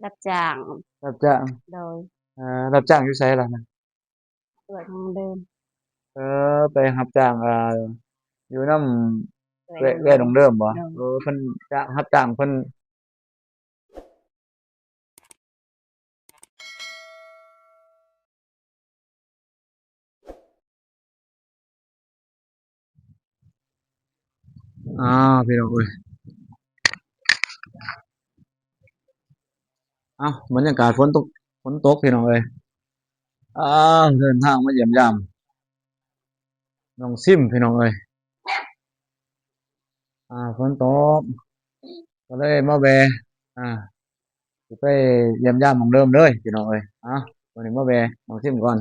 ຮັບຈ້າງ. ຮັບຈ້າງ. ໂດຍ. ເອີ ຮັບຈ້າງຢູ່ໃສລະນະ? ເວຍຂອງເດີມ. ເອີ ໄປຮັບຈ້າງ ອ່າ ຢູ່ນຳ ເວຍ ເວຍ ເວຍໜອງເດີມບໍ? ໂດຍ. ເອີ ເພິ່ນຈ້າງ ຮັບຈ້າງເພິ່ນ. ອ້າວ ພີ່ນ້ອງເອີຍ ອ້າວ ບັນຍາກາດຝົນຕົກ ຝົນຕົກ ພີ່ນ້ອງເອີຍ ອ້າວ ເດີນທາງມາຢ້ຽມຢາມນ້ອງຊິມ ພີ່ນ້ອງເອີຍ. ອ່າ ຝົນຕົກ ກໍເລີຍມາແວ່ ອ່າ ຊິໄປຢ້ຽມຢາມນ້ອງເດີມເລີຍ ພີ່ນ້ອງເອີຍ. ເອົ້າ ວັນນີ້ມາແວ່ນ້ອງຊິມກ່ອນ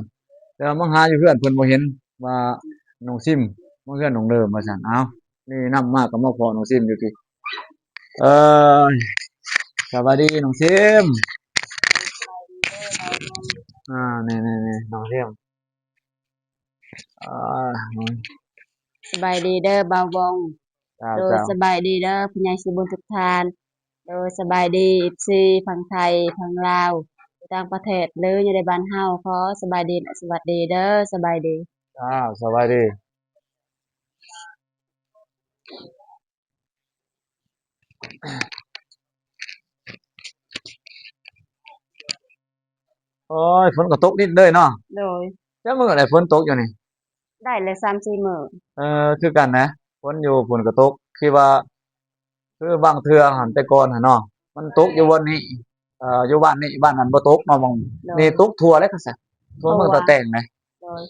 ແຕ່ວ່າມາຫາຢູ່ເຮືອນເພິ່ນບໍ່ເຫັນວ່ານ້ອງຊິມມາເຮືອນນ້ອງເດີມວ່າຊັ້ນ. ເອົ້າ ນີ້ນຳມາກໍມາພໍ້ນ້ອງຊິມຢູ່ພີ້. ເອີຍ ສະບາຍດີນ້ອງຊິມ. ອ່າ ນີ້ໆໆ ນ້ອງຊິມ. ອ່າ ສະບາຍດີເດີບ່າວວົງ. ເຈົ້າ ໂດຍ ເຈົ້າ ສະບາຍດີເດີຜູ້ໃຫຍ່ສະບຸນທຸກທ່ານ. ໂດຍ ສະບາຍດີເອັຟຊີຝັ່ງໄທ ຝັ່ງລາວ ຢູ່ຕ່າງປະເທດ ຫຼື ຢູ່ໃນບ້ານເຮົາ ຂໍສະບາຍດີ ແລະ ສະຫວັດດີເດີ ສະບາຍດີ. ເຈົ້າ ສະບາຍດີ. ໂອ້ຍ ຝົນກໍຕົກນິດເລີຍເນາະ. ໂດຍ. ຈັກມື້ແລ້ວຝົນຕົກຢູ່ນີ້? ໄດ້ແລ້ວສາມສີ່ມື້. ເອີ ຄືກັນນະ ຝົນຢູ່ພຸ້ນກໍຕົກ ຄືວ່າ ຄືບາງເທື່ອຫັ້ນ ແຕ່ກ່ອນຫັ້ນເນາະ ມັນຕົກຢູ່ບ່ອນນີ້ ເອີ ຢູ່ບ້ານນີ້ ບ້ານນັ້ນບໍ່ຕົກເນາະ. ໝ່ອງ ໂດຍ ນີ້ຕົກທົ່ວເລີຍ ຄືຊັ້ນ ທົ່ວເມືອງຕາແຕງນະ. ໂດຍ.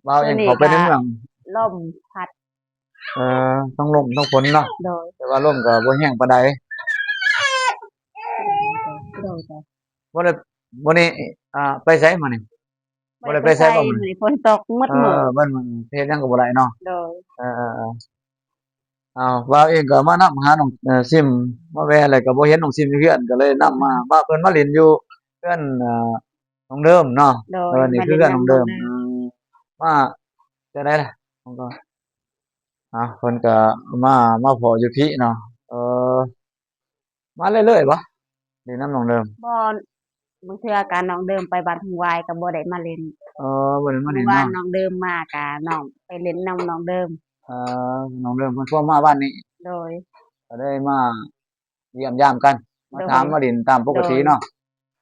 ບ່າວເອງເຂົ້າໄປໃນເມືອງ ລົມພັດ ເອີ ທັງລົມທັງຝົນເນາະ. ໂດຍ. ແຕ່ວ່າລົມກໍບໍ່ແຮງປານໃດ. ໂດຍ ໂດຍ. ບໍ່ໄດ້ ມື້ນີ້ ອ່າ ໄປໃສມື້ນີ້? ບໍ່ໄດ້ໄປໃສບໍ່ມື້ນີ້? ມື້ນີ້ຝົນຕົກໝົດມື້. ເອີ ມັນເຮັດຫຍັງກໍບໍ່ໄດ້ເນາະ. ໂດຍ. ເອີໆໆ ອ້າວ ບ່າວເອງກໍມານຳຫານ້ອງ ເອີ ຊິມ ມາແວ່ແລ້ວກໍບໍ່ເຫັນນ້ອງຊິມຢູ່ເຮືອນ ກໍເລີຍນຳມາ ວ່າເພິ່ນມາຫຼິ້ນຢູ່ເຮືອນ ເອີ ນ້ອງເດີມເນາະ. ໂດຍ. ເອີ ນີ້ຄືເຮືອນນ້ອງເດີມ. ມາຈັ່ງໃດລະ? ເພິ່ນກໍ ອ່າ ເພິ່ນກໍມາ ມາພໍ້ຢູ່ພີ້ເນາະ. ເອີ ມາເລື້ອຍໆບໍ່? ຫຼິ້ນນຳນ້ອງເດີມ? ບໍ່ ບາງເທື່ອກໍນ້ອງເດີມໄປບ້ານທົ່ງຫວາຍກໍບໍ່ໄດ້ມາຫຼິ້ນ. ເອີ ບໍ່ໄດ້ມາຫຼິ້ນເນາະ. ເມື່ອວານນ້ອງເດີມມາກໍນ້ອງໄປຫຼິ້ນນຳນ້ອງເດີມ. ເອີ ນ້ອງເດີມເພິ່ນພວມມາບ້ານນີ້. ໂດຍ. ກໍໄດ້ມາ ຢ້ຽມຢາມກັນ ມາຖາມມາຫຼິ້ນຕາມປົກກະຕິເນາະ.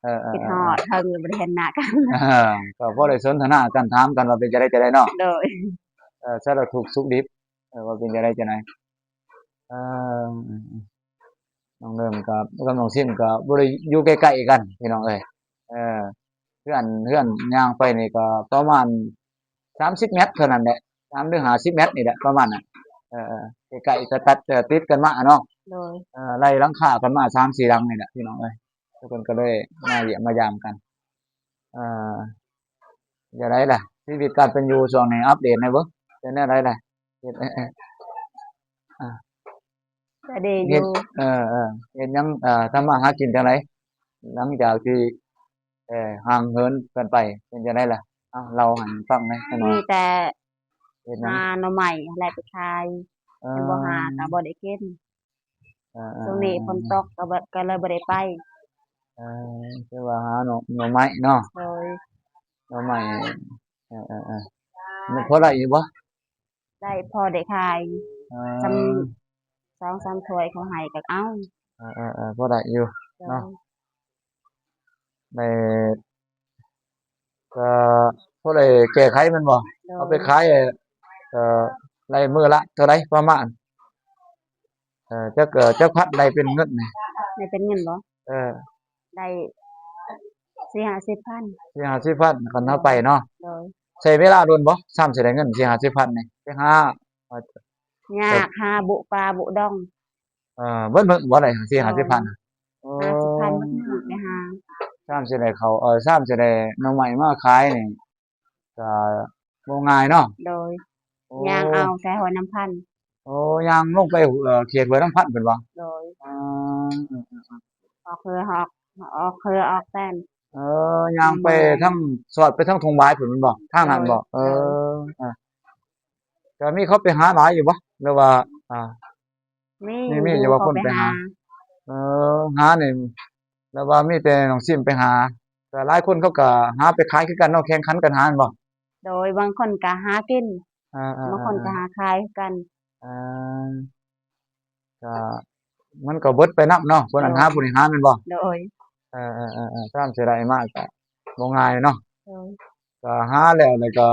ເອີໆໆ ຄິດຮອດ ເຖິງບໍ່ໄດ້ເຫັນໜ້າກັນ. ເອີ ກໍພໍໄດ້ສົນທະນາກັນ ຖາມກັນວ່າເປັນຈັ່ງໃດຈັ່ງໃດເນາະ. ໂດຍ. ເອີ ສາລະທຸກສຸກດິບ ເອີ ວ່າເປັນຈັ່ງໃດຈັ່ງໃດ. ເອີ ນ້ອງເດີມກັບ ກັບນ້ອງຊິມກໍບໍ່ໄດ້ຢູ່ໃກ້ໆກັນ ພີ່ນ້ອງເອີຍ. ເອີ ເຮືອນ ເຮືອນຍ່າງໄປນີ້ກໍປະມານສາມສິບແມັດເທົ່ານັ້ນແຫຼະ ສາມ ຫຼື ຫ້າສິບແມັດນີ້ແຫຼະ ປະມານນັ້ນ. ເອີ ໃກ້ໆ ກໍຕັດ ເອີ ຕິດກັນມາເນາະ. ໂດຍ. ເອີ ໄລ່ຫຼັງຄາກັນມາສາມສີ່ຫຼັງນີ້ແຫຼະ ພີ່ນ້ອງເອີຍ. ທຸກຄົນກໍເລີຍມາຢ້ຽມມາຢາມກັນ. ເອີ ຈັ່ງໃດລະ ຊີວິດການເປັນຢູ່ຊ່ວງນີ້ ອັບເດດແດ່ເບິ່ງ ເປັນແນວໃດລະ? ເຮັດ ເອີ ເອີ ເອີ ອ່າ ກໍດີຢູ່. ເຮັດ ເອີໆ ເຮັດຫຍັງ ເອີ ທຳມາຫາກິນຈັ່ງໃດ ຫຼັງຈາກທີ່ ເອີ ຫ່າງເຫີນກັນໄປ ເປັນຈັ່ງໃດລະ? ເອົ້າ ເລົ່າໃຫ້ຟັງແດ່ຈັກໜ້ອຍ. ມີແຕ່ ເຮັດຫຍັງ? ຫາໜໍ່ໄມ້ແຫຼະໄປຂາຍ. ເອີ ຄັນບໍ່ຫາກໍບໍ່ໄດ້ກິນ. ເອີໆ ຊ່ວງນີ້ຝົນຕົກກໍບໍ່ ກໍເລີຍບໍ່ໄດ້ໄປ. ເອີ ຄືວ່າຫາໜໍ່ ໜໍ່ໄມ້ເນາະ. ໂດຍ. ໜໍ່ໄມ້ ເອີໆໆ ມັນພໍໄດ້ຢູ່ບໍ່? ໄດ້ ພໍໄດ້ຂາຍ. ເອີ ສ່ຳສອງສາມຖ້ວຍເຂົາໃຫ້ກໍເອົາ. ເອີໆໆ ພໍໄດ້ຢູ່ເນາະ. ໂດຍ. ໄດ້ ກໍພໍໄດ້ແກ້ໄຂແມ່ນບໍ່? ໂດຍ. ເອົາໄປຂາຍ ເອີ ໄດ້ມື້ລະເທົ່າໃດປະມານ? ເອີ ຈັກ ເອີ ຈັກພັນໄດ້ເປັນເງິນນີ້? ໄດ້ເປັນເງິນບໍ່? ເອີ ໄດ້ສີ່ຫ້າສິບພັນ. ສີ່ຫ້າສິບພັນ ຄັນເຮົາໄປເນາະ. ໂດຍ. ໃຊ້ເວລາດົນບໍ່ ຊ່ຳຊິໄດ້ເງິນສີ່ຫ້າສິບພັນນີ້? ໄປຫາ ຍາກ ຫາບຸປາບຸດອງ. ເອີ ເບິດມື້ບໍ່ໄດ້ສີ່ຫ້າສິບພັນ? ໂອ້ ຫ້າສິບພັນເບິດມື້ໄປຫາ. ຊ່ຳຊິໄດ້ເຂົ້າ ເອີ ຊ່ຳຊິໄດ້ໜໍ່ໄມ້ມາຂາຍນີ້ ກໍບໍ່ງ່າຍເນາະ. ໂດຍ. ໂອ້ ຍ່າງເອົາແຕ່ຫ້ວຍນ້ຳພັນ. ໂອ້ ຍ່າງລົງໄປ ເອີ ເຂດຫ້ວຍນ້ຳພັນພຸ້ນບໍ່? ໂດຍ. ອໍ ອອກເຮືອ ອອກ ອອກເຮືອອອກແຕນ. ເອີ ຍ່າງໄປທາງ ສອດໄປທາງທົ່ງຫວາຍພຸ້ນແມ່ນບໍ່? ທາງນັ້ນບໍ່? ໂດຍ. ເອີ ເອີ ກໍມີເຂົາໄປຫາຫຼາຍຢູ່ບໍ່ ຫຼືວ່າ? ອ່າ ມີ ມີ ມີຢູ່ວ່າຄົນໄປຫາ. ເຂົາໄປຫາ. ເອີ ຫານີ້ ຫຼືວ່າມີແຕ່ນ້ອງຊິມໄປຫາ? ກໍຫຼາຍຄົນເຂົາກໍຫາໄປຂາຍຄືກັນເນາະ ແຂ່ງຂັນກັນຫາແມ່ນບໍ່? ໂດຍ ບາງຄົນກໍຫາກິນ ອ່າໆໆ ບາງຄົນກໍຫາຂາຍຄືກັນ. ອ່າ ກໍມັນກໍເບິດໄປນຳເນາະ ຜູ້ນັ້ນຫາ ໂດຍ ຜູ້ນີ້ຫາແມ່ນບໍ່? ໂດຍ ເອີໆໆໆ ຕາມເສຍດາຍມາກກໍບໍ່ງ່າຍເນາະ. ໂດຍ ກໍຫາແລ້ວ ແລ້ວກໍ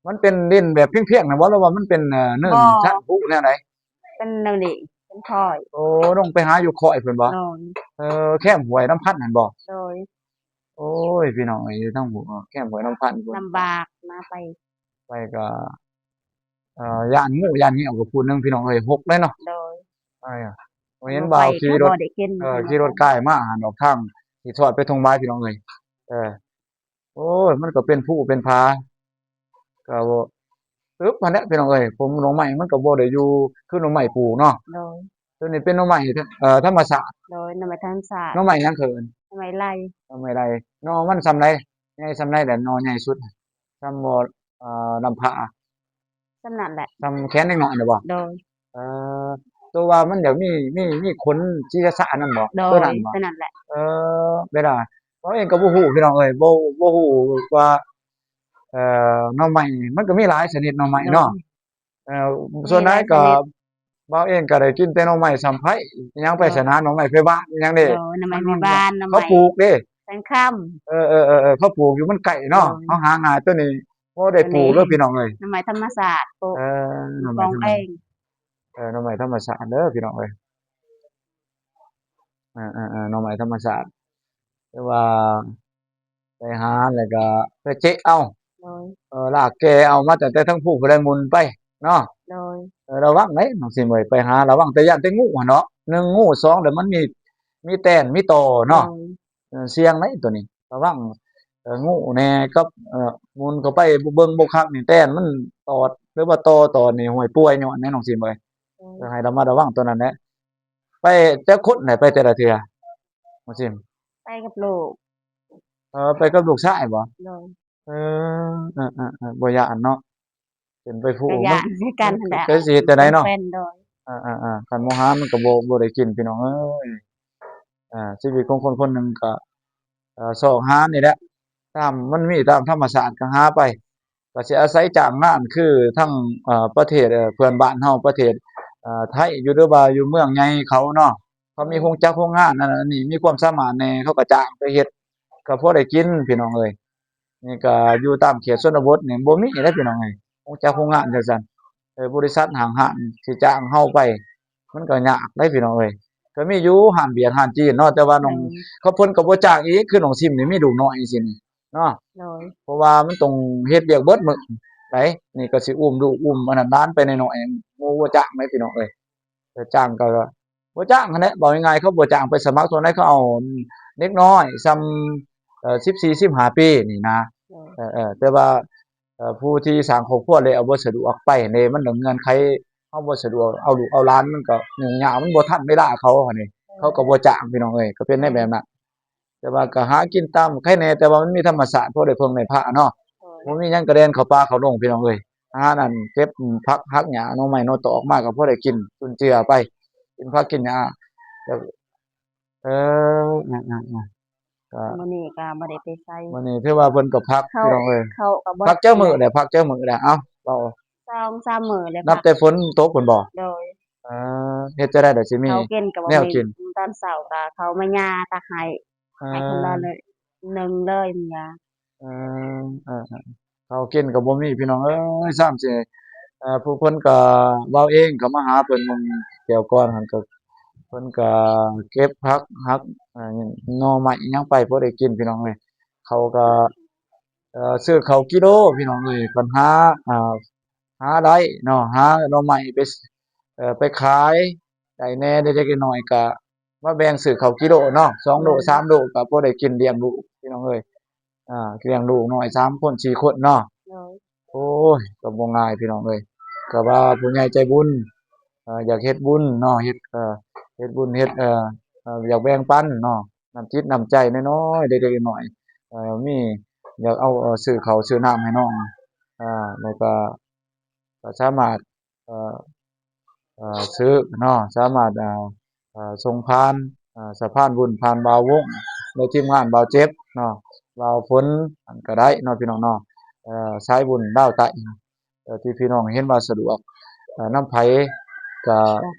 ມັນເປັນດິນແບບພຽງໆນະບໍ່ ຫຼືວ່າມັນເປັນ ເອີ ເນີນ ບໍ່ ຊັນພູແນວໃດ? ເປັນແນວນີ້ ເປັນຄ້ອຍ. ໂອ້ ລົງໄປຫາຢູ່ຄ້ອຍພຸ້ນບໍ່? ໂດຍ ເອີ ແຄມຫ້ວຍນ້ຳພັນຫັ້ນບໍ່? ໂດຍ ໂອ້ຍ ພີ່ນ້ອງເອີຍ ຢູ່ທາງພຸ້ນ ແຄມຫ້ວຍນ້ຳພັນພຸ້ນ ລຳບາກນະ ໄປ ໄປກໍ ເອີ ຢ້ານງູຢ້ານຫຍັງກໍຜູ້ໜຶ່ງ ພີ່ນ້ອງເອີຍ ຫົກເລີຍເນາະ. ໂດຍ ເອີ ເຫັນບ່າວຂີ່ລົດ ເອີ ຂີ່ລົດກາຍມາຫັ້ນດອກ ທາງຊິທອດໄປທົ່ງບາຍ ພີ່ນ້ອງເອີຍ. ເອີ ໂອ້ຍ ມັນກໍເປັນພູເປັນຜາ ກໍອຶບຫັ້ນແຫຼະ ພີ່ນ້ອງເອີຍ. ຜົມໜໍ່ໄມ້ມັນກໍບໍ່ໄດ້ຢູ່ຄືໜໍ່ໄມ້ປູກເນາະ. ໂດຍ ຕົວນີ້ເປັນໜໍ່ໄມ້ ເອີ ທຳມະຊາດ. ໂດຍ ໜໍ່ໄມ້ທຳມະຊາດ. ໜໍ່ໄມ້ຫຍັງເຂົາເອີ້ນ? ໜໍ່ໄມ້ໄລ່. ໜໍ່ໄມ້ໄລ່. ໜໍ່ມັນສ່ຳໃດ? ໃຫຍ່ສ່ຳໃດແຫຼະ ໜໍ່ໃຫຍ່ສຸດ? ສ່ຳບໍ່ ເອີ ລຳພ້າ ສ່ຳນັ້ນແຫຼະ. ສ່ຳແຂນເດັກນ້ອຍນະບໍ່? ໂດຍ ເອີ ຕົວວ່າມັນຢາກມີ ມີ ມີຂົນສີສະສະອັນນັ້ນບໍ່? ໂດຍ ຕົວນັ້ນບໍ່? ຕົວນັ້ນແຫຼະ. ເອີ ເວລາ ເຮົາເອງກໍບໍ່ຮູ້ ພີ່ນ້ອງເອີຍ ບໍ່ ບໍ່ຮູ້ວ່າ ເອີ ໜໍ່ໄມ້ມັນກໍມີຫຼາຍຊະນິດໜໍ່ໄມ້ເນາະ. ໂດຍ ເອີ ມີຫຼາຍຊະນິດ. ສ່ວນຫຼາຍກໍ ບ່າວເອງກໍໄດ້ກິນແຕ່ໜໍ່ໄມ້ສຳໄພ ຫຍັງໄປ ໂດຍ ຊະນະ ໜໍ່ໄມ້ໄພບ້ານຫຍັງເດ້. ໂດຍ ໜໍ່ໄມ້ໄພບ້ານ ໜໍ່ໄມ້ ເຂົາປູກເດ້ ແສງຄຳ. ເອີໆໆໆ ເຂົາປູກຢູ່ ມັນໃກ້ເນາະ. ໂດຍ ເຮົາຫາງ່າຍ ຕົວນີ້ບໍ່ໄດ້ປູກເດີ ໂດຍ ພີ່ນ້ອງເອີຍ ໜໍ່ໄມ້ທຳມະຊາດ ປູກ ເອີ ໜໍ່ໄມ້ທຳມະຊາດ ປູກເອງ. ເອີ ໜໍ່ໄມ້ທຳມະຊາດເດີ ພີ່ນ້ອງເອີຍ. ເອີໆໆ ໜໍ່ໄມ້ທຳມະຊາດ ແຕ່ວ່າ ໄປຫາແລ້ວກໍໄປເຈາະເອົາ. ໂດຍ ເອີ ລາກແກ່ເອົາມາຕັ້ງແຕ່ເທິງພູພຸ້ນແຫຼະ ໝຸ່ນໄປເນາະ. ໂດຍ ເອີ ລະວັງເດ້ນ້ອງຊິມເອີຍ ໄປຫາລະວັງ ແຕ່ຢ້ານແຕ່ງູຫັ້ນເນາະ. ໜຶ່ງ ງູ ສອງ ແລ້ວມັນມີ ມີແຕນ ມີຕໍເນາະ. ໂດຍ ເອີ ສ່ຽງເດ້ຕົວນີ້ ລະວັງ ເອີ ງູແດ່ກັບ ເອີ ໝຸ່ນເຂົ້າໄປບໍ່ເບິ່ງບໍ່ຄັກນີ້ ແຕນມັນຕອດ ຫຼືວ່າຕໍຕອດນີ້ ໂອ້ຍ ປ່ວຍຍ້ອນແດ່ນ້ອງຊິມເອີຍ. ໂດຍ ເອີ ໃຫ້ລະມັດລະວັງຕົວນັ້ນແຫຼະ. ໄປຈັກຄົນແຫຼະ ໄປແຕ່ລະເທື່ອ ນ້ອງຊິມ? ໄປກັບລູກ. ເອີ ໄປກັບລູກຊາຍບໍ່? ໂດຍ ເອີ ເອີໆໆ ບໍ່ຢ້ານເນາະ ຂຶ້ນໄປພູ ກໍຢ້ານຄືກັນຫັ້ນແຫຼະ ມັນ ກໍຊິເຮັດຈັ່ງໃດເນາະ? ໂດຍ ເອີໆໆ ຄັນບໍ່ຫາມັນກໍບໍ່ ບໍ່ໄດ້ກິນ ພີ່ນ້ອງເອີຍ. ເອີ ຊີວິດຂອງຄົນຄົນໜຶ່ງກໍ ເອີ ຊອກຫານີ້ແຫຼະ ຕາມມັນມີຕາມທຳມະຊາດກໍຫາໄປ. ກໍຊິອາໄສຈ້າງງານຄືທາງ ເອີ ປະເທດ ເອີ ເພື່ອນບ້ານເຮົາ ປະເທດ ເອີ ໄທຢູ່ ຫຼືວ່າຢູ່ເມືອງໃຫຍ່ເຂົາເນາະ ເຂົາມີໂຮງຈັກໂຮງງານອັນນັ້ນອັນນີ້ ມີຄວາມສາມາດແດ່ ເຂົາກໍຈ້າງໄປເຮັດ ກໍພໍໄດ້ກິນ ພີ່ນ້ອງເອີຍ. ນີ້ກໍຢູ່ຕາມເຂດຊົນນະບົດນີ້ບໍ່ມີເດ້ ພີ່ນ້ອງເອີຍ ໂຮງຈັກໂຮງງານຈັ່ງຊັ້ນ. ເອີ ບໍລິສັດຫ້າງຮ້ານຊິຈ້າງເຮົາໄປ ມັນກໍຍາກເດ້ ພີ່ນ້ອງເອີຍ. ກໍມີຢູ່ຮ້ານຫວຽດຮ້ານຈີນເນາະ ແຕ່ວ່ານ້ອງ ໂດຍ ເຂົາ ເພິ່ນກໍບໍ່ຈ້າງອີກ ຄືນ້ອງຊິມນີ້ມີລູກນ້ອຍຈັ່ງຊີ້ນີ້ເນາະ. ໂດຍ ເພາະວ່າມັນຕ້ອງເຮັດວຽກເບິດມື້ໄດ໋ ນີ້ກໍຊິອຸ້ມລູກອຸ້ມອັນນັ້ນຫຼານໄປໜ້ອຍໆ ໝູ່ບໍ່ຈ້າງເດ້ ພີ່ນ້ອງເອີຍ. ແຕ່ຈ້າງກໍບໍ່ຈ້າງຫັ້ນແຫຼະ ເວົ້າງ່າຍໆ ເຂົາບໍ່ຈ້າງໄປສະໝັກ. ສ່ວນໃຫຍ່ເຂົາເອົາເດັກນ້ອຍສ່ຳ ເອີ ສິບສີ່ ສິບຫ້າປີນີ້ນະ. ໂດຍ ເອີໆ ແຕ່ວ່າ ເອີ ຜູ້ທີ່ສ້າງຄອບຄົວແລ້ວບໍ່ສະດວກໄປເດ້ ມັນເລື່ອງເງື່ອນໄຂ ເຮົາບໍ່ສະດວກ ເອົາລູກເອົາຫຼານມັນກໍຫຍຸ້ງຍາກ ມັນບໍ່ທັນເວລາເຂົາຫັ້ນເດ້. ເອີ ເຂົາກໍບໍ່ຈ້າງ ພີ່ນ້ອງເອີຍ ກໍເປັນໃນແບບນັ້ນ. ແຕ່ວ່າກໍຫາກິນຕາມໃຄແດ່ ແຕ່ວ່າມັນມີທຳມະຊາດ ພໍໄດ້ເພິ່ງໄດ້ພາເນາະ. ໂດຍ ບໍ່ມີຫຍັງກໍແລ່ນເຂົ້າປ່າເຂົ້າດົງ ພີ່ນ້ອງເອີຍ ຫານັ້ນເກັບຜັກຫັກຫຍ້າ ໜໍ່ໄມ້ໜໍ່ຕອກມາກໍພໍໄດ້ກິນຈຸນເຈືອໄປ ກິນຜັກກິນຫຍ້າ. ແລ້ວ ເອີ ອືມໆໆ ກໍມື້ນີ້ກໍບໍ່ໄດ້ໄປໃສ ມື້ນີ້ຖືວ່າເພິ່ນກໍພັກ ເຂົາ ພີ່ນ້ອງເອີຍ ເຂົາກໍບໍ່ ພັກຈັກມື້ແຫຼະ ພັກຈັກມື້ແຫຼະ? ເອົ້າ ເວົ້າ ສອງສາມມື້ແລ້ວ ນັບແຕ່ຝົນຕົກພຸ້ນບໍ່? ໂດຍ ເອີ ເຮັດຈັ່ງໃດລະຊິມີ ເຂົາກິນກໍບໍ່ມີ ແນວກິນ ຕອນເຊົ້າກໍເຂົາມາຍ່າຕັກໃຫ້ ເອີ ໃຫ້ເພິ່ນລະໜຶ່ງເລີຍ ມາຍ່າ ເອີ ເອີໆ ເຂົ້າກິນກໍບໍ່ມີ ພີ່ນ້ອງເອີຍ ຊ້ຳຊິ ເອີ ຜູ້ເພິ່ນກໍ ເວົ້າເອງກໍມາຫາເພິ່ນ ເມື່ອກ່ຽວກ່ອນຫັ້ນກໍ ເພິ່ນກໍເກັບຜັກຫັກ ເອີ ໜໍ່ໄມ້ຫຍັງໄປພໍໄດ້ກິນ ພີ່ນ້ອງເອີຍ. ເຂົາກໍ ເອີ ຊື້ເຂົ້າກິໂລ ພີ່ນ້ອງເອີຍ ຄັນຫາ ຫາໄດ້ເນາະ ຫາໜໍ່ໄມ້ໄປ ເອີ ໄປຂາຍໄດ້ແດ່ ເລັກໆນ້ອຍໆ ກໍ ມາແບ່ງຊື້ເຂົ້າກິໂລເນາະ ສອງໂລ ໂດຍ ສາມໂລ ກໍພໍໄດ້ກິນລ້ຽງລູກ ພີ່ນ້ອງເອີຍ ອ່າ ລ້ຽງລູກນ້ອຍສາມຄົນ ສີ່ຄົນເນາະ. ໂດຍ ໂອ້ຍ ກໍບໍ່ງ່າຍ ພີ່ນ້ອງເອີຍ ກໍວ່າຜູ້ໃຫຍ່ໃຈບຸນ ເອີ ຢາກເຮັດບຸນເນາະ ເຮັດ ເອີ ເຮັດບຸນ ເຮັດ ເອີ ເອີ ຢາກແບ່ງປັນເນາະ ນ້ຳຈິດນ້ຳໃຈນ້ອຍໆ ເລັກໆນ້ອຍໆ ເອີ ມີ ຢາກເອົາ ເອີ ຊື້ເຂົ້າຊື້ນ້ຳໃຫ້ນ້ອງ ອ່າ ແລ້ວກໍ ກໍສາມາດ ເອີ ເອີ ຊື້ເນາະ ສາມາດ ເອີ ເອີ ສົ່ງຜ່ານ ອ່າ ສະພານບຸນຜ່ານບ່າວວົງ ແລະ ທີມງານບ່າວເຈັບເນາະ ບ່າວຝົນ ອັນກໍໄດ້ເນາະ ພີ່ນ້ອງເນາະ ເອີ ສາຍບຸນລາວໃຕ້ ເອີ ທີ່ພີ່ນ້ອງເຫັນວ່າສະດວກ ເອີ ນຳໃຜກໍ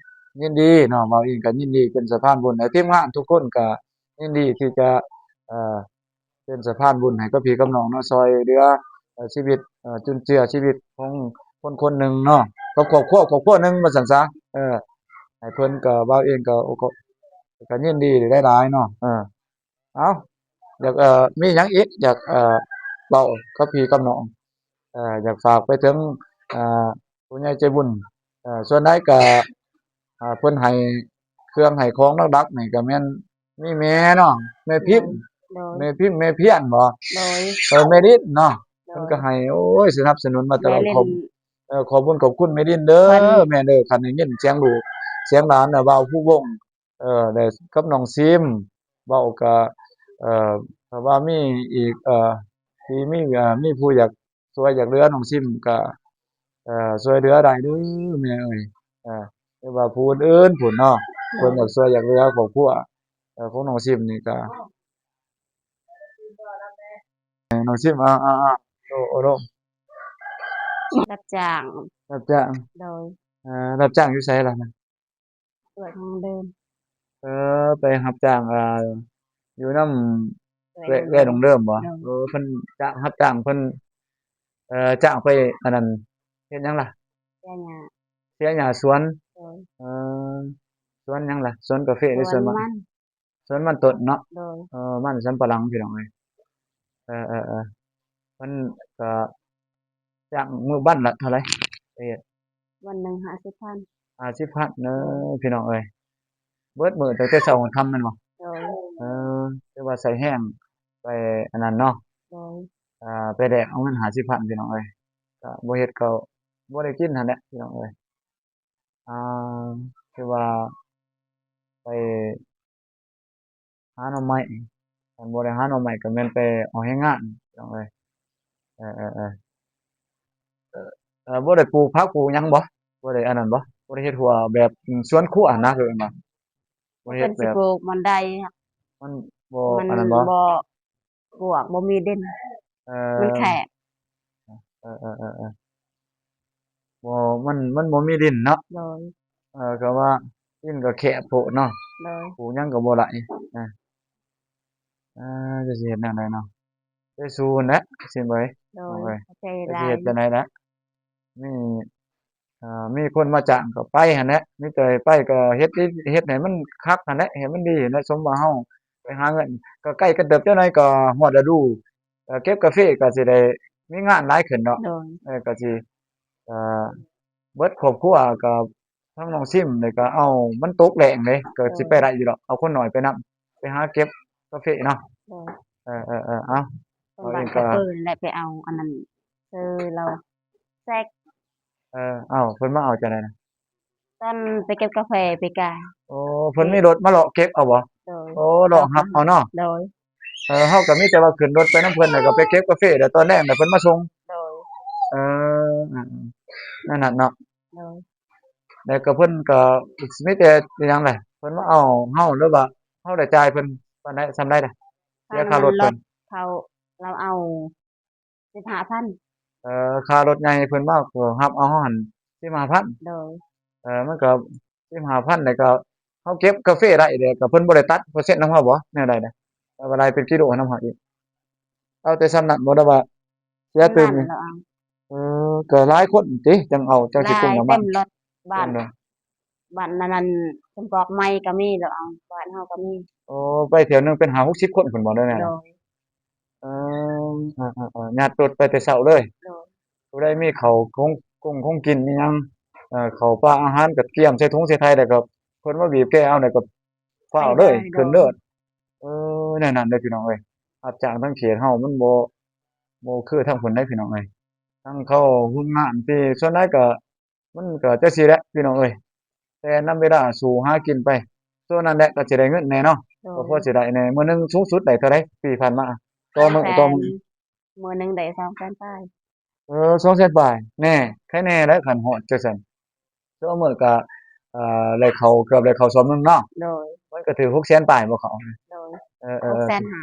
ຍິນດີເນາະ ບ່າວເອງກໍຍິນດີເປັນສະພານບຸນ ແລະ ທີມງານທຸກຄົນກໍຍິນດີທີ່ຈະ ເອີ ເປັນສະພານບຸນໃຫ້ກັບພີ່ກັບນ້ອງເນາະ ຊ່ອຍເຫຼືອ ເອີ ຊີວິດ ເອີ ຈຸນເຈືອຊີວິດຂອງຄົນຄົນໜຶ່ງເນາະ ກັບຄອບຄົວຄອບຄົວໜຶ່ງວ່າຊັ້ນຊະ ເອີ ໃຫ້ເພິ່ນກໍ ບ່າວເອງກໍ ໂອ້ ກໍ ກໍຍິນດີຫຼາຍໆເນາະ ເອີ ເອົ້າ ຢາກ ເອີ ມີຫຍັງອີກ ຢາກ ເອີ ເວົ້າກັບພີ່ກັບນ້ອງ ເອີ ຢາກຝາກໄປເຖິງ ເອີ ຜູ້ໃຫຍ່ໃຈບຸນ ເອີ ສ່ວນໃຫຍ່ກໍ ເອີ ເພິ່ນໃຫ້ເຄື່ອງໃຫ້ຂອງຫຼັກໆນີ້ກໍແມ່ນ ມີແມ່ເນາະ ແມ່ພິມ ໂດຍ ແມ່ພິມ ແມ່ພຽນບໍ? ໂດຍ ເອີ ແມ່ລິນເນາະ ໂດຍ ເພິ່ນກໍໃຫ້ ໂອ້ຍ ສະໜັບສະໜູນມາຕະຫຼອດ ແມ່ລິນ ຂອບ ເອີ ຂອບບຸນຂອບຄຸນແມ່ລິນເດີ ເພິ່ນ ແມ່ເດີ ຄັນໄດ້ຍິນສຽງລູກສຽງຫຼານນະ ບ່າວພູວົງ ເອີ ໄດ້ກັບນ້ອງຊີມ ເວົ້າກໍ ເອີ ຖ້າວ່າມີອີກ ເອີ ທີ່ມີ ເອີ ມີຜູ້ຢາກ ຊ່ວຍຢາກເຫຼືອນ້ອງຊີມກໍ ເອີ ຊ່ວຍເຫຼືອໄດ້ເດີແມ່ເອີຍ ເອີ ຫຼືວ່າຜູ້ອື່ນໆພຸ້ນເນາະ ເພິ່ນຢາກຊ່ວຍຢາກເຫຼືອຄອບຄົວ ເອີ ຂອງນ້ອງຊີມນີ້ກໍ ເອີ ນ້ອງຊີມ ເອົາ ເອົາ ເອົາ ໂອ້ ໂອ້ ໂອ້ ຮັບຈ້າງ ຮັບຈ້າງ ໂດຍ ເອີ ຮັບຈ້າງຢູ່ໃສລະນະ? ສວຍທາງເດີມ ເອີ ໄປຮັບຈ້າງ ອ່າ ຢູ່ນຳ ສວຍ ເອື້ອຍ ເອື້ອຍນ້ອງເດີມບໍ? ໂດຍ ເອີ ເພິ່ນຈ້າງ ຮັບຈ້າງເພິ່ນ ເອີ ຈ້າງໄປ ອັນນັ້ນ ເຮັດຫຍັງລະ? ເສຍຫຍ້າ ເສຍຫຍ້າສວນ ໂດຍ ເອີ ສວນຫຍັງລະ? ສວນກາເຟ ຫຼື ສວນມັນ ສວນມັນ ສວນມັນຕົ້ນເນາະ ໂດຍ ເອີ ມັນສຳປະຫຼັງ ພີ່ນ້ອງເອີຍ ເອີ ເອີ ເອີ ເພິ່ນກໍຈ້າງມື້ວັນລະເທົ່າໃດ? ໄປເຮັດ ວັນໜຶ່ງຫ້າສິບພັນ ຫ້າສິບພັນເດີ ໂດຍ ພີ່ນ້ອງເອີຍ ເບິດມື້ຕັ້ງແຕ່ເຊົ້າຮອດຄ່ຳແມ່ນບໍ່? ໂດຍ ເອີ ຖືວ່າໃຊ້ແຮງໄປອັນນັ້ນເນາະ ໂດຍ ອ່າ ໄປແລກເອົາເງິນຫ້າສິບພັນ ພີ່ນ້ອງເອີຍ ກໍບໍ່ເຮັດກໍບໍ່ໄດ້ກິນຫັ້ນແຫຼະ ພີ່ນ້ອງເອີຍ ອ່າ ຄືວ່າໄປ ຫາໜໍ່ໄມ້ ຄັນບໍ່ໄດ້ຫາໜໍ່ໄມ້ກໍແມ່ນໄປເອົາແຮງງານ ພີ່ນ້ອງເອີຍ ເອີ ເອີ ເອີ ເອີ ບໍ່ໄດ້ປູກຜັກປູກຫຍັງບໍ? ບໍ່ໄດ້ອັນນັ້ນບໍ? ບໍ່ໄດ້ເຮັດຮົ້ວແບບສວນຄົວຫັ້ນນະ ຄືວ່າບໍ່ໄດ້ເຮັດແບບ ເພິ່ນຊິປູກບ່ອນໃດ ມັນບໍ່ ມັນອັນນັ້ນບໍ? ບໍ່ ກວ້າງ ບໍ່ມີດິນ ເອີ ມັນແຄບ ເອີ ເອີ ເອີ ເອີ ບໍ່ ມັນ ມັນບໍ່ມີດິນເນາະ ໂດຍ ເອີ ກໍວ່າດິນກໍແຄບໂພດເນາະ ໂດຍ ປູກຫຍັງກໍບໍ່ໄດ້ ເອີ ເອີ ຈະຊິເຮັດແນວໃດເນາະ ໄປສູ້ຫັ້ນແຫຼະ ຊິໄປ ໂດຍ ເອີ ເຂົ້າໃຈຫຼາຍ ຈະຊິເຮັດຈັ່ງໃດລະ ມີ ເອີ ມີຄົນມາຈ້າງກໍໄປຫັ້ນແຫຼະ ມີແຕ່ໄປກໍເຮັດ ເຮັດໃຫ້ມັນຄັກຫັ້ນແຫຼະ ໃຫ້ມັນດີຫັ້ນແຫຼະ ສົມວ່າເຮົາໄປຫາເງິນ ກໍໃກ້ກັນເຕີບ ຈັກໜ້ອຍກໍຮອດລະດູ ເອີ ເກັບກາເຟກໍຊິໄດ້ມີງານຫຼາຍຂຶ້ນເນາະ ໂດຍ ເອີ ກໍຊິ ເອີ ເບິດຄອບຄົວກໍທັງນ້ອງຊິມ ແລ້ວກໍເອົາ ມັນຕົກແລ້ງເດ້ ກໍຊິໄປໄດ້ຢູ່ດອກ ເອົາຄົນນ້ອຍໄປນຳ ໄປຫາເກັບກາເຟເນາະ ໂດຍ ເອີ ເອີ ເອີ ເອົາ ເພິ່ນວ່າ ເອົາເອງກໍ ແຕ່ເພິ່ນແຫຼະໄປເອົາອັນນັ້ນ ເຊີລາວແຊກ ເອີ ເອົ້າ ເພິ່ນມາເອົາຈັ່ງໃດນະ? ຕອນໄປເກັບກາແຟປີກາຍ ໂອ້ ເພິ່ນມີລົດມາເລາະເກັບເອົາບໍ? ໂດຍ ໂອ້ ເລາະຮັບເອົາເນາະ ໂດຍ ເອີ ເຮົາກໍມີແຕ່ວ່າຂຶ້ນລົດໄປນຳເພິ່ນ ແລ້ວກໍໄປເກັບກາເຟ ແລ້ວຕອນແລງແລ້ວເພິ່ນມາສົ່ງ ໂດຍ ເອີ ນັ້ນນະເນາະ ໂດຍ ແລ້ວກໍເພິ່ນກໍມີແຕ່ຫຍັງແຫຼະ ເພິ່ນມາເອົາເຮົາ ຫຼືວ່າເຮົາໄດ້ຈ່າຍເພິ່ນປານໃດ ສ່ຳໃດລະ ເສຍຄ່າລົດເພິ່ນ ເຂົາ ລາວເອົາ ສິບຫ້າພັນ ເອີ ຄ່າລົດໃຫຍ່ເພິ່ນມາກໍຮັບເອົາຫັ້ນສິບຫ້າພັນ ໂດຍ ເອີ ມັນກໍສິບຫ້າພັນ ແລ້ວກໍເຮົາເກັບກາເຟໄດ້ ແລ້ວກໍເພິ່ນບໍ່ໄດ້ຕັດເປີເຊັນນຳເຮົາບໍ? ແນວໃດນະ ເອົາໄດ້ເປັນກິໂລນຳເຮົາອີກ ເອົາແຕ່ສ່ຳນັ້ນບໍ່ ຫຼືວ່າເສຍຕື່ມ? ສ່ຳນັ້ນແລ້ວເອົາ ເອີ ກໍຫຼາຍຄົນຕິ ຈັ່ງເອົາ ຈັ່ງຊິກຸ້ມນ້ຳມັນ ເຕັມລົດ ບ້ານ ເຕັມເລີຍ ບ້ານນັ້ນ ອັນນັ້ນ ເພິ່ນບອກໃໝ່ກໍມີ ແລ້ວເອົາ ບ້ານເຮົາກໍມີ ໂອ້ ໄປຖ້ຽວໜຶ່ງເປັນຫ້າຫົກສິບຄົນພຸ້ນບໍ່ ແນວນັ້ນ ໂດຍ ເອີ ເອີ ເອີ ເອີ ຍັດລົດໄປແຕ່ເຊົ້າເລີຍ ໂດຍ ຜູ້ໃດມີເຂົ້າ ຂອງ ກົງຂອງກິນອີ່ຫຍັງ ເອີ ເຂົ້າປາອາຫານກໍກຽມໃສ່ຖົງໃສ່ໄຖ ແລ້ວກໍເພິ່ນມາບີບແກເອົາ ແລ້ວກໍຟ້າວເລີຍ ໄປເລີຍ ຂຶ້ນເລີຍ ໂດຍ ເອີ ແນວນັ້ນເດີພີ່ນ້ອງເອີຍ ຮັບຈ້າງທາງເຂດເຮົາມັນບໍ່ ບໍ່ຄືທາງພຸ້ນໃດພີ່ນ້ອງເອີຍ ທາງເຂົາໂຮງງານທີ່ສ່ວນຫຼາຍກໍ ມັນກໍຈັ່ງຊີ້ແຫຼະພີ່ນ້ອງເອີຍ ແຕ່ນຳເວລາສູ້ຫາກິນໄປ ສ່ວນນັ້ນແຫຼະກໍຊິໄດ້ເງິນແດ່ເນາະ ໂດຍ ກໍພໍຊິໄດ້ແດ່ ມື້ໜຶ່ງສູງສຸດໄດ້ເທົ່າໃດ? ປີຜ່ານມາ ຕໍ່ມື້ ຕໍ່ມື້ ມື້ໜຶ່ງໄດ້ສອງແສນປາຍ ເອີ ສອງແສນປາຍ ແນ່ ໃຄແນ່ແຫຼະຄັນຮອດຈັ່ງຊັ້ນ ຕໍ່ມື້ກໍ ເອີ ໄດ້ເຂົ້າ ເກືອບໄດ້ເຂົ້າສອບໜຶ່ງເນາະ ໂດຍ ມັນກໍຖືກຫົກແສນປາຍບໍ່ເຂົ້າ? ໂດຍ ເອີໆ ຫົກແສນຫ້າ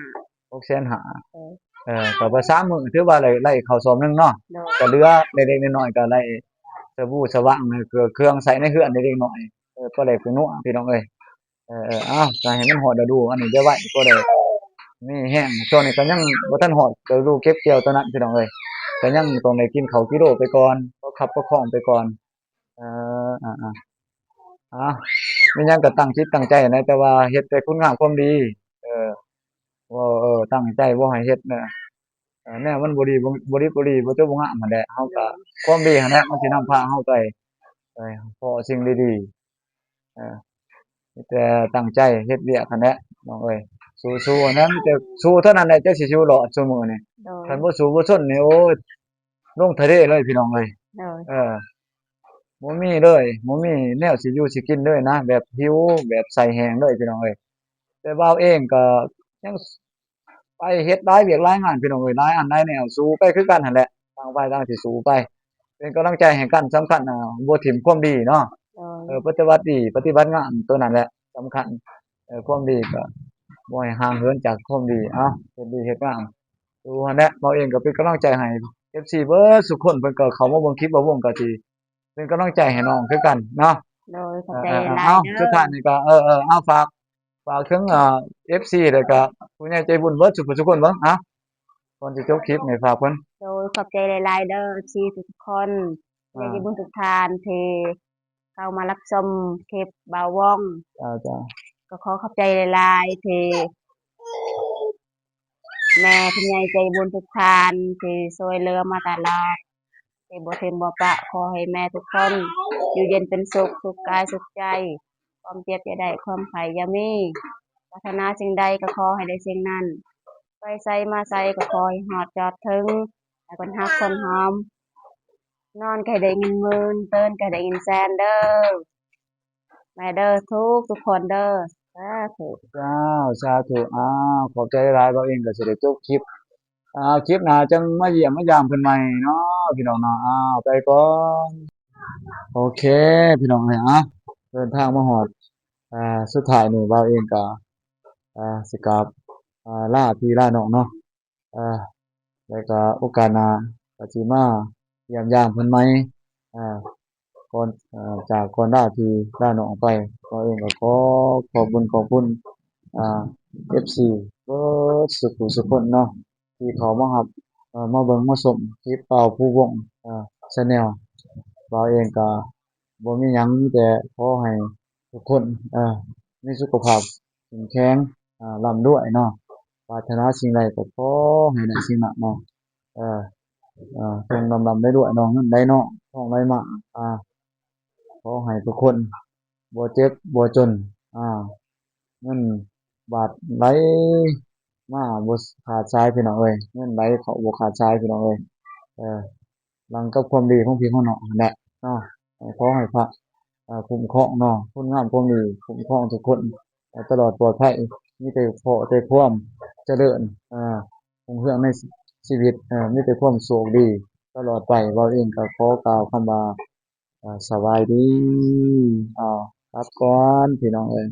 ຫົກແສນຫ້າ ເອີ ເອີ ກໍບໍ່ ສາມມື້ ຖືວ່າໄດ້ ໄດ້ເຂົ້າຊອມໜຶ່ງເນາະ ໂດຍ ກໍເຫຼືອເລັກໆນ້ອຍໆ ກໍໄດ້ສະບູສະຫວ່າງ ເຄື່ອງໃຊ້ໃນເຮືອນເລັກໆນ້ອຍໆ ເອີ ພໍແລກໄປນົວ ພີ່ນ້ອງເອີຍ. ເອີໆ ເອົາ ກໍໃຫ້ມັນຮອດລະດູອັນນີ້ໄວໆ ກໍໄດ້ມີແຮງ. ຊ່ວງນີ້ກໍຍັງບໍ່ທັນຮອດລະດູເກັບກ່ຽວຕອນນັ້ນ ພີ່ນ້ອງເອີຍ ກໍຍັງຕ້ອງໄດ້ກິນເຂົ້າກິໂລໄປກ່ອນ ປະຄັບປະຄອງໄປກ່ອນ. ເອີ ເອົາ ມີຫຍັງກໍຕັ້ງຈິດຕັ້ງໃຈນະ ແຕ່ວ່າເຮັດແຕ່ຄຸນງາມຄວາມດີ ເອີ ເວົ້າ ເອີ ຕັ້ງໃຈບໍ່ໃຫ້ເຮັດນະ ເອີ ແນວມັນບໍ່ດີ ບໍ່ ບໍ່ດີ ບໍ່ດີ ບໍ່ຈົບບໍ່ງາມຫັ້ນແຫຼະ. ເຮົາກໍ ຄວາມດີຫັ້ນແຫຼະ ມັນຊິນຳພາເຮົາໄປ ໄປພໍ້ສິ່ງດີໆ ເອີ ມີແຕ່ຕັ້ງໃຈເຮັດວຽກຫັ້ນແຫຼະ ນ້ອງເອີຍ. ສູ້ໆ ຫັ້ນນະ ມີແຕ່ສູ້ເທົ່ານັ້ນແຫຼະ ຈັ່ງຊິຢູ່ລອດຊຸມື້ນີ້. ໂດຍ ຄັນບໍ່ສູ້ບໍ່ຊົນນີ້ ໂອ້ຍ ລົງທະເລເລີຍ ພີ່ນ້ອງເອີຍ. ໂດຍ ເອີ ບໍ່ມີເລີຍ ບໍ່ມີແນວຊິຢູ່ຊິກິນເລີຍນະ ແບບຫິວ ແບບໄສ້ແຫ້ງເລີຍ ພີ່ນ້ອງເອີຍ. ແຕ່ບ່າວເອງກໍຍັງໄປເຮັດຫຼາຍວຽກຫຼາຍງານ ພີ່ນ້ອງເອີຍ ຫຼາຍອັນຫຼາຍແນວ ສູ້ໄປຄືກັນຫັ້ນແຫຼະ ຕ່າງຝ່າຍຕ່າງຊິສູ້ໄປ ເປັນກຳລັງໃຈໃຫ້ກັນ ສຳຄັນນະ ບໍ່ຖິ້ມຄວາມດີເນາະ. ໂດຍ ເອີ ປະຕິບັດດີ ປະຕິບັດງາມ ໂຕນັ້ນແຫຼະສຳຄັນ. ເອີ ຄວາມດີກໍບໍ່ໃຫ້ຫ່າງເຫີນຈາກຄວາມດີ. ເອົາ ເຮັດດີເຮັດງາມ ສູ້ຫັ້ນແຫຼະ. ເຮົາເອງກໍເປັນກຳລັງໃຈໃຫ້ເອັຟຊີເບິດສຸຄົນ ເພິ່ນກໍເຂົ້າມາເບິ່ງຄລິບບ່າວວົງ ກໍຊິເປັນກຳລັງໃຈໃຫ້ນ້ອງຄືກັນເນາະ. ໂດຍ ຂອບໃຈຫຼາຍໆ ເອີ ເອີ ເດີ. ເອົາ ສຸດທ້າຍນີ້ກໍ ເອີ ເອີ ເອົາ ຝາກ ຝາກເຖິງ ເອີ ເອັຟຊີ ແລ້ວກໍຜູ້ໃຫຍ່ໃຈບຸນເບິດສຸຜູ້ສຸຄົນເບິ່ງ ເອົາ ກ່ອນຊິຈົບຄລິບນີ້ ຝາກເພິ່ນ. ໂດຍ ຂອບໃຈຫຼາຍໆເດີ ເອັຟຊີ ທຸກໆຄົນ ຜູ້ໃຫຍ່ໃຈບຸນທຸກທ່ານທີ່ ເຂົ້າມາຮັບຊົມຄລິບບ່າວວົງ ເຈົ້າ ເຈົ້າ ກໍຂໍຂອບໃຈຫຼາຍໆ ທີ່ແມ່ຜູ້ໃຫຍ່ໃຈບຸນທຸກທ່ານທີ່ຊ່ວຍເຫຼືອມາຕະຫຼອດ ທີ່ບໍ່ຖິ້ມບໍ່ປະ. ຂໍໃຫ້ແມ່ທຸກຄົນຢູ່ເຢັນເປັນສຸກ ສຸກກາຍສຸກໃຈ ຄວາມເຈັບຢ່າໄດ້ ຄວາມໄຂ້ຢ່າມີ ປາດຖະໜາສິ່ງໃດກໍຂໍໃຫ້ໄດ້ສິ່ງນັ້ນ ໄປໃສມາໃສກໍຂໍໃຫ້ຮອດຈອດເຖິງ ໃຫ້ຄົນຮັກຄົນຫອມ ນອນກໍໃຫ້ໄດ້ເງິນໝື່ນ ຕື່ນກໍໃຫ້ໄດ້ເງິນແສນເດີ ແມ່ເດີ ທຸກໆຄົນເດີ. ສາທຸ ເຈົ້າ ສາທຸ. ອ້າວ ຂອບໃຈຫຼາຍ ບ່າວເອງກໍຊິໄດ້ຈົບຄລິບ ອ້າວ ຄລິບໜ້າຈັ່ງມາຢ້ຽມມາຢາມເພິ່ນໃໝ່ເນາະ ພີ່ນ້ອງເນາະ. ອ້າວ ໄປກ່ອນ. ໂອເຄ ພີ່ນ້ອງເອີຍ ອ່າ ເດີນທາງມາຮອດ ອ່າ ສຸດທ້າຍນີ້ ບ່າວເອງກໍ ອ່າ ຊິກັບ ອ່າ ລາພີ່ລານ້ອງເນາະ ອ່າ ແລ້ວກໍໂອກາດໜ້າກໍຊິມາຢ້ຽມຢາມເພິ່ນໃໝ່ ອ່າ ກ່ອນ ອ່າ ຈາກກ່ອນລາພີ່ລານ້ອງໄປ. ບ່າວເອງກໍຂໍຂອບບຸນຂອບຄຸນ ອ່າ ເອັຟຊີ ເບິດສຸຜູ້ສຸຄົນເນາະ ທີ່ເຂົ້າມາຮັບ ເອີ ມາເບິ່ງມາຊົມຄລິບບ່າວພູວົງ ເອີ ແຊນແນວ. ບ່າວເອງກໍບໍ່ມີຫຍັງ ມີແຕ່ຂໍໃຫ້ທຸກຄົນ ເອີ ມີສຸຂະພາບເຂັ້ມແຂງ ເອີ ລ່ຳລວຍເນາະ ປາດຖະໜາສິ່ງໃດກໍຂໍໃຫ້ໄດ້ສິ່ງນັ້ນເນາະ ເອີ ເອີ ຈົ່ງລ່ຳໆລວຍໆເນາະ ເງິນໄຫຼນອງ ທອງໄຫຼມາ ອ່າ ຂໍໃຫ້ທຸກຄົນ ບໍ່ເຈັບບໍ່ຈົນ ອ່າ ເງິນບາດໄຫຼມາບໍ່ຂາດສາຍ ພີ່ນ້ອງເອີຍ ເງິນໄຫຼເຂົ້າບໍ່ຂາດສາຍ ພີ່ນ້ອງເອີຍ. ເອີ ຫຼັງກັບຄວາມດີຂອງພີ່ຂອງນ້ອງຫັ້ນແຫຼະເນາະ ຂໍໃຫ້ພະ ເອີ ຄຸ້ມຄອງເນາະ ຄຸນງາມຄວາມດີຄຸ້ມຄອງທຸກຄົນ ໃຫ້ຕະຫຼອດປອດໄພ ມີແຕ່ພໍ້ແຕ່ຄວາມຈະເລີນ ເອີ ຮຸ່ງເຮືອງໃນຊີວິດ ເອີ ມີແຕ່ຄວາມໂຊກດີຕະຫຼອດໄປ. ເວົ້າເອງກໍຂໍກ່າວຄຳວ່າ ອ່າ ສະບາຍດີ ອ່າ ກັບກ່ອນ ພີ່ນ້ອງເອີຍ.